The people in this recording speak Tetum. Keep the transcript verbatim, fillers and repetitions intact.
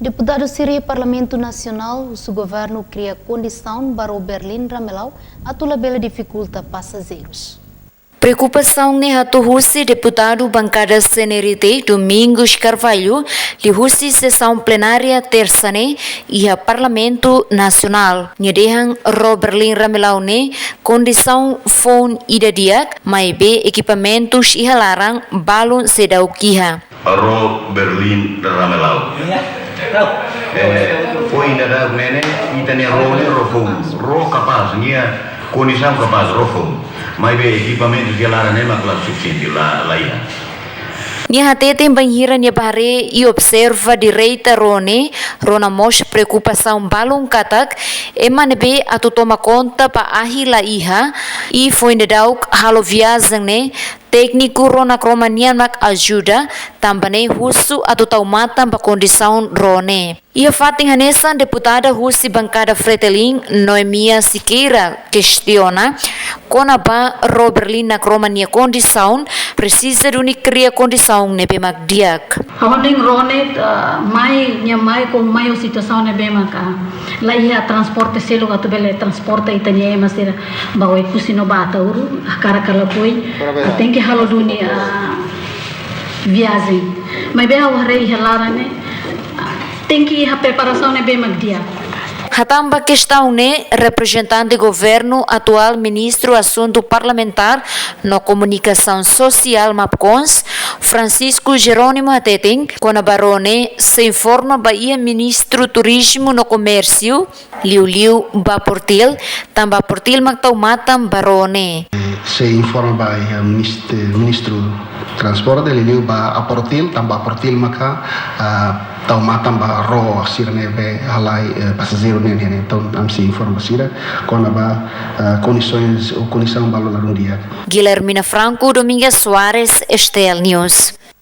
Deputadu sira iha Parlamentu Nasionál husu governu kria kondisaun ba ró Berlin Ramelau atu labele difikulta pasajeirus. Preokupasaun ne'e hato'o husi deputadu bankada C N R T, Domingos Carvalho, liuhusi sesaun plenária tersa ne'e iha Parlamentu Nasionál. Nia dehan ró Berlin Ramelau ne'e kondisaun foun ida di'ak, maibé ekipamentus iha laran balun seidauk iha. Ró Berlin Ramelau. Eh, foin daudauk ne'e ne'e, ita-nia ró ne'e ró foun, ró kapás, nia kondisaun kapás, ró foun. Maibé ekipamentu iha laran ne'e mak la sufisiente, la, la iha. Nia hateten bainhira nia bá haree i observa direta ró ne'e, rona mós preokupasaun balun katak ema ne'ebé atu toma konta ba ahi la iha, i foin daudauk halo viajen ne'e, tékniku ró nakroman nian mak ajuda, tanba ne'e husu atu tau matan ba kondisaun ró ne'e. Iha fatin hanesan, deputada husi bankada Fretilin, Noemia Sequeira, kestiona kona-ba ró Berlin nakroman nia kondisaun, presiza duni kria kondisaun ne'ebé mak di'ak. Ha'u hanoin ró ne'e, ah, mai, nia mai, kuandu mai ho situasaun ne'ebé maka la iha transporte seluk atu bele transporta ita-nia ema sira ba Oekusi no ba Ataúru, hakarak ka lakohi, ah, tenke halo duni, ah, viajen. Maibé ha'u haree iha laran ne'e, ah, tenke iha preparasaun ne'ebé mak di'ak. Hatán ba kestaun ne'e, reprezentante governu atuál, Ministru Asuntu Parlamentár no Komunikasaun Sosiál, MAPKONS, Francisco Jerónimo hateten, kona-ba ró ne'e sei informa ba iha Ministru Turizmu no Komérsiu, liuliu ba Portil, tanba Portil mak tau matan ba ró ne'e. Sei informa ba iha minist-, Ministru Transporte, liuliu ba Aportil, tanba Aportil maka, ah, tau matan ba ró sira ne'ebé halai, eh, pasajeiru ne'e, ne'e, ne'e. Entaun, ami sei informa sira kona-ba, eh, kondisaun, kondisaun balun ladún di'ak. Guilhermina Franco, Domingas Soares, S T L News.